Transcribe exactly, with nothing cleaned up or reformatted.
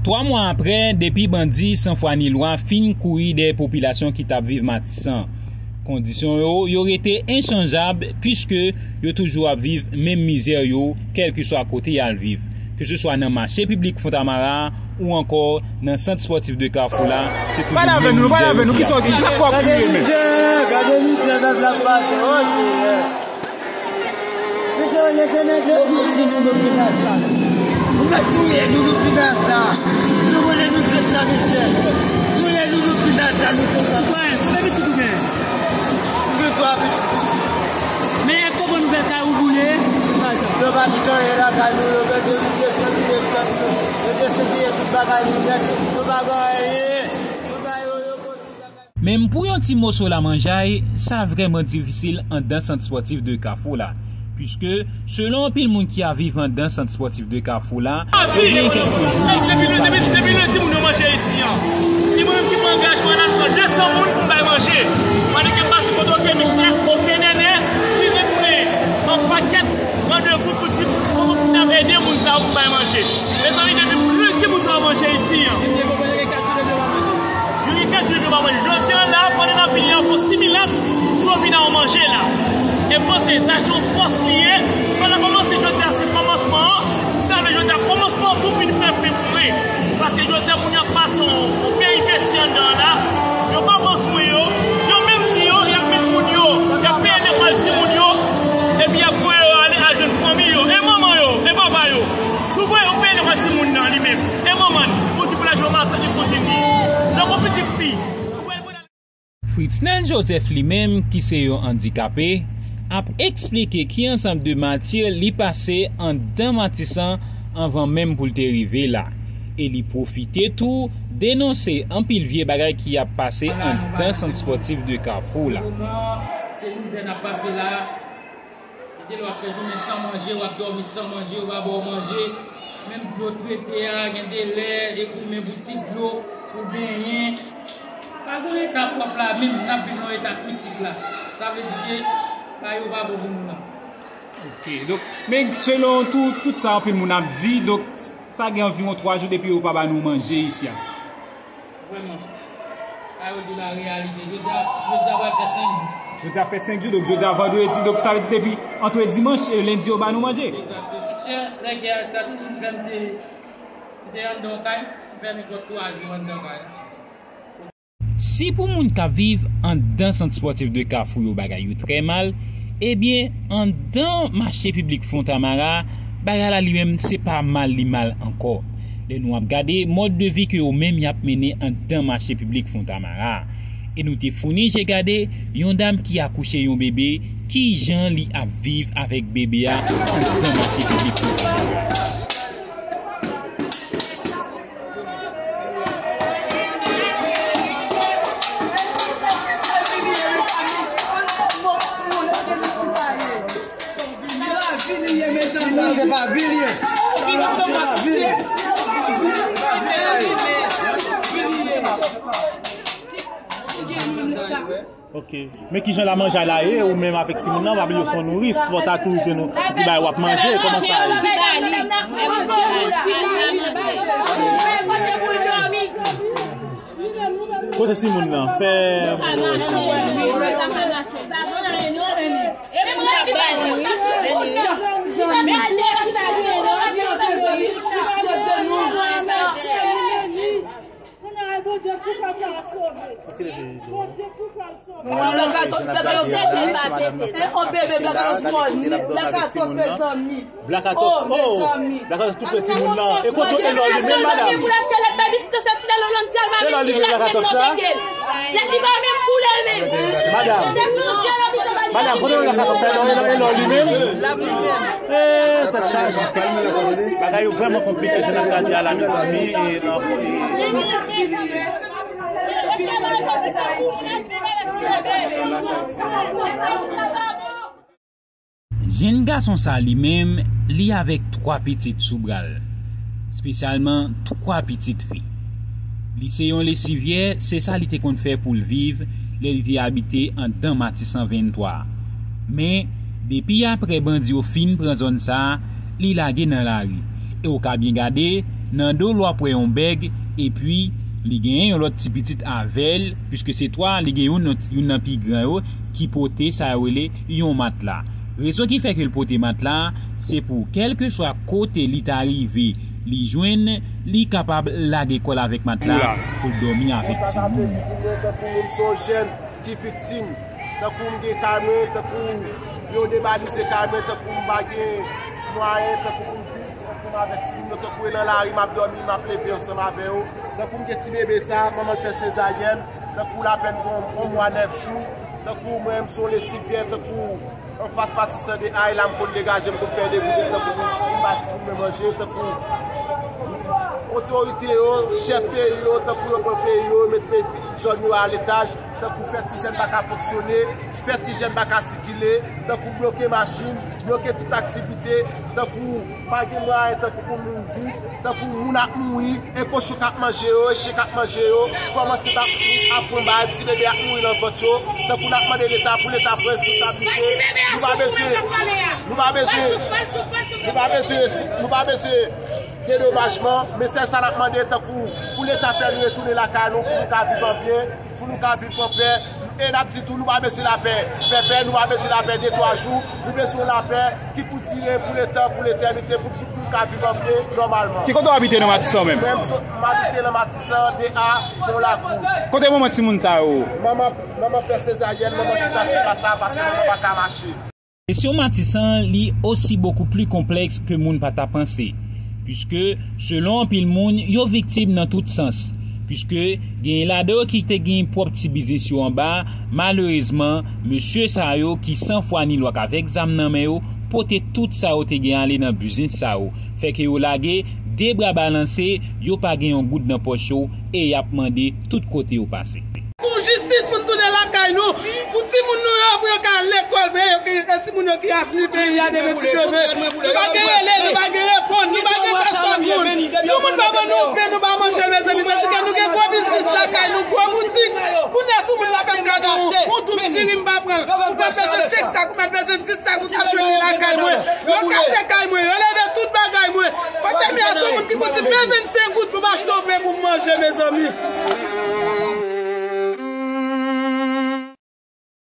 Twa mwa apre, depi bandi san fwa ni lwa fin kouri dèyè popilasyon ki t ap viv Matisan, kondisyon yo, yo rete enchanjab, piske yo toujou ap viv menm mizè yo, kèlkeswa kote y al viv. Keseswa nan mache piblik Fontamara ou ankò nan sant spòtif de Kafou la, se toujou menm mizè yo ki ap viv. Gade mizè, gade mizè nèg la ap pase, o Senyè. Mesye, lese nèg yo, nou fin, nou, nou fin ak sa. Nou mèt touye nou, nou fin ak sa. Nou rele nou sèt nan mesye. Touye nou, nou fin ak sa, nou sèt nan. Sitwayen, konbyen pitit ou gen? M gen twa pitit. Men èske w konn nouvèl kay ou boule? Yo pa kite anyen lakay nou, yo vin desann, desann, yo desann tout bagay nou nèt, nou pa gen anyen. Nou ba yo, yo konn tout bagay. Menm pou yon ti moso lamanjay, sa vrèman difisil anndan sant spòtif de Kafou la, piske, selon anpil moun ki ap viv anndan sant spòtif de Kafou la, yo gen kèlke jou depi yo pa manje. Depi lendi, moun yo manje isi an. Si mwen menm ki pran angajman la, se de san moun pou m bay manje. Mande ke m pase kote oke Michel, oke Nènè, ki retounen an pakèt, randevou pou di, pou, pou n ap ede moun sa yo pou bay manje. Mezanmi, depi lendi, moun sa yo manje isi an. Yo gen kèk jou yo pa manje. Jodi a la, pandan n ap vini an, fò similat pou yo vin ak manje la. E panse, sa se yon fòs li ye. Pandan kòmanse jodi a, se kòmansman an. Sa vle jodi a, kòmansman an tou fin fè fen pou mwen. Paske jodi a, moun yo ap pase yon, yon peripesi anndan an la. Yo pa pran swen yo. Yo menm di yo, y ap met moun yo, y ap peye lekòl timoun yo. Epi y ap voye yo ale al jwenn fanmi yo. E manman yo, e papa yo. Si w voye, ou peye lekòl timoun nan li menm. E manman l, pou di pou l al jwe matant li pou di li. Donk, yon pitit fi. Fritznel Joseph li menm, ki se yon andikape, ap eksplike ki ansanm de matir li pase anndan Matisan anvan menm pou l te rive la. E li pwofite tou denonse anpil vye bagay ki ap pase anndan sant spòtif de Kafou la. Se mizè n ap pase la. Gen de lè w ap fè jounen san manje, w ap dòmi san manje, yo pa ba w manje. Menm dlo trete a, gen de lè, e goumen pou ti dlo, pou benyen. Pa gen yon eta pwòp la, menm n ap viv nan yon eta kritik la. Sa vle di ke bagay yo pa bon pou nou la. Ok, donk, men selon tou, tout sa anpil moun ap di, donk, sa gen anviwon twa jou depi yo pa ba nou manje isi a. Vrèman. Sa yo di la reyalite. Jodi a, jodi a pral fè senk jou. Jodi a fè senk jou, donk jodi a vandredi, donk sa vle di depi antre dimanch e lendi yo ba nou manje. Egzakteman. Chè, lè gè a sa, tout moun fè m te, m te anndan kay, m fè nenpòt twa jou anndan kay la. Si pou moun k ap viv anndan sant spòtif de Kafou yo bagay yo trè mal, ebyen, anndan mache piblik Fontamara, bagay la li menm se pa mal li mal ankò. Lè nou ap gade mòd de vi ke yo menm y ap mennen anndan mache piblik Fontamara. E nou te founi je gade yon dam ki akouche yon bebe, kijan li ap viv avèk bebe a anndan mache piblik Fontamara. Ok. Men kijan lamanjay la ye, ou menm avèk timoun nan, pa bliye w se yon nouris, fò w ta toujou nou di bay w ap manje, kòman sa ye? Kote timoun nan? Fè. Kounye a, Bondye pou fè sa sove. Bondye pou fè l sove. Bebe, Black Carlos mò, Black Carlos, mezanmi. Black Carlos, oh, Black Carlos tou pre timoun nan. E kote Elò li menm, madam? Se lò li menm, Black Carlos sa? Madam, madam, kote Black Carlos sa? Elò, Elò, Elò li menm? Eh, tèt chaje. Bagay yo vrèman konplike, jan n ap gade a la, mezanmi, e nan foli. Jenn gason sa li menm, li avèk twa pitit sou bra l, espesyalman twa pitit fi. Li se yon lesivyè, se sa li te konn fè pou l viv lè li te abite anndan Matisan venntwa. Men, depi aprè bandi yo fin pran zòn sa a, li lage nan lari. E w ka byen gade, Nan do l w ap wè yon bèg, epi li genyen yon lòt ti pitit avè l, piske se twa, li gen youn nan, youn nan pi gran yo, ki pote sa yo rele yon matla. Rezon ki fè ke l pote matla a, se pou kèlkeswa kote li ta rive, li jwenn, li kapab lage kò l avèk matla a pou l dòmi avèk timoun. Tankou moun, se yon jèn ki viktim. Tankou m gen kay mwen, tankou yo debalize kay mwen, tankou m pa gen mwayen, tankou pou m viv ansanm avèk timoun yo, tankou e nan lari m ap dòmi, m ap leve ansanm avè yo. Tankou m gen ti bebe sa, manman l fè sezaryèn, tankou l apèn gen yon mwa nèf jou, tankou mwen menm se yon lesivyè, tankou anfas Matisan de a, e la m konn degaje m pou m fè debout, tankou pou m ba timoun mwen manje, tankou otorite yo, chèf peyi yo, tankou yo pran peyi yo, yo met pe-, zòn yo a letaj, tankou fè ti jèn pa ka fonksyone, fè ti jèn pa ka sikile, tankou bloke machin, bloke tout aktivite, tankou pa gen mwayen, tankou pou moun viv, tankou moun ap mouri, e kochon k ap manje yo, e chen k ap manje yo, fò manse ap, ap pran bal, ti bebe ap mouri nan vant yo, tankou n ap mande Leta pou Leta pran responsablite, nou pa bezwen, nou pa bezwen, nou pa bezwen, nou pa bezwen dedomajman, men sèl sa n ap mande, tankou pou Leta fè nou retounen lakay nou, pou nou ka viv an byen, pou nou ka viv an pè. E n ap di tou, nou pa bezwen lapè pèpè, nou pa bezwen lapè de twa jou, nou bezwen lapè ki pou dire pou letan, pou letènite, pou tout moun ka viv an pè nòmalman. Ki kote w abite nan Matisan menm? Mwen, m so-, m abite nan Matisan, de a, Pon Lakou. Kote manman timoun sa yo? Manman, manman fè sezaryèn, manman chita sou plas la paske manman pa ka mache. Kesyon Matisan an, li osi bokou pli konplèks ke moun pa ta panse, piske, selon anpil moun, yo viktim nan tout sans, piske genyen ladan yo ki te gen pwòp ti biznis yo anba, malerezman, mesye sa yo ki san fwa ni lwa k avèk zam nan men yo, pote tout sa yo te gen ale nan biznis sa yo, fè ke yo lage de bra balanse, yo pa gen yon goud nan pòch yo, e y ap mande tout kote yo pase. Pou jistis, pou n tounen lakay nou, pou timoun nou yo, pou yo ka al lekòl, men yo ki, timoun yo ki avni peyi a demen si Dye vle. Nou pa gen rele, nou pa gen reponn, nou pa gen pèsòn moun. Si yon moun pa ban nou pen, nou pa manje, mezanmi, tandike nou gen gwo biznis lakay nou, gwo boutik. Kounye a si yon moun pa fè m kado yon, yon doub diri m pa pran l. Ou mèt bezwen senk sak, ou mèt bezwen dis sak, ou ka jwenn li lakay mwen. Yo kase kay mwen, yo leve tout bagay mwen. Kote m ye a, se yon moun ki pou di m, men vennsenk goud pou m achte yon pen pou m manje, mezanmi.